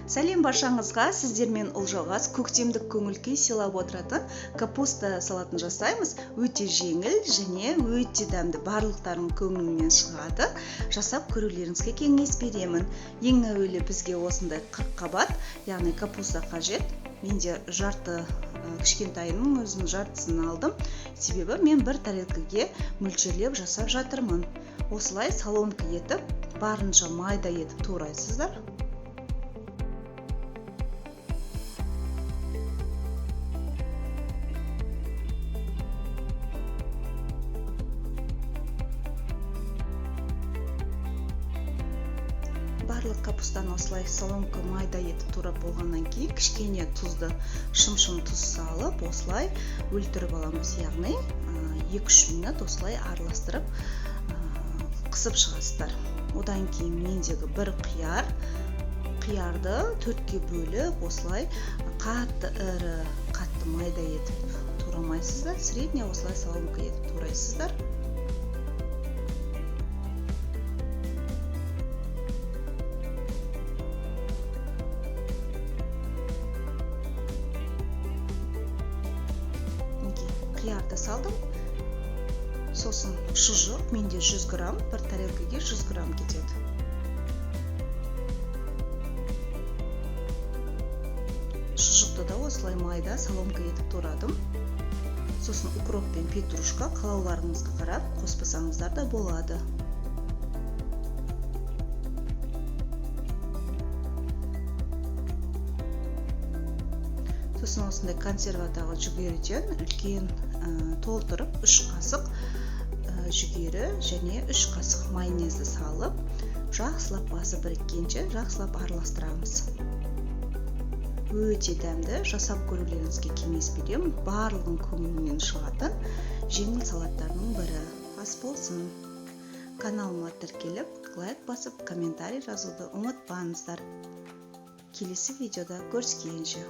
Сәлем баршаңызға, сіздермен Ұлжалғас. Көктемдік көңіл күй сыйлап отыратын капуста салатын жасаймыз. Өте жеңіл және өте дәмді, барлықтарының көңілінен шығады. Жасап көрулеріңізге кеңес беремін. Ең әуелі бізге осындай қырыққабат, яғни капуста қажет. Менде жарты кішкентайының өзінің жартысын алдым. Себебі мен бір тарелкіге мөлшерлеп жасап жатырмын. Осылай соломка етіп, барынша майда етіп турайсыздар. Барлық капустаны осылай соломка майда етіп турап болғаннан кейін кішкене тұзды, шым-шым тұз салып, осылай өлтіріп аламыз. Яғни, екі-үш минут осылай араластырып, қысып шығасыздар. Одан кейін мендегі бір қияр, қиярды төртке бөліп, осылай қатты ірі, қатты майда етіп турамайсыздар, средний осылай соломка етіп турайсыздар. Қиярды салдым. Сосын шұжық, менде 100 грамм, бір тарелкаге 100 грамм кетеді. Шұжықты да осылай майда соломка етіп турадым. Сосын укроп пен петрушка қалауларыңызға қарап қоспасаңыздар да болады. Сосын осындай консервадағы жүгеріден үлкен, толтырып 3 қасық, жүгері және 3 қасық майонезді салып, жақсылап басы біріккенше жақсылап араластырамыз. Өте дәмді, жасап көрулеріңізге кеңес беремін. Барлығын көңілінен шығатын жеңіл салаттардың бірі. Ас болсын. Каналыма тіркеліп, лайк басып, комментарий жазуды ұмытпаңыздар. Келесі видеода көріскенше.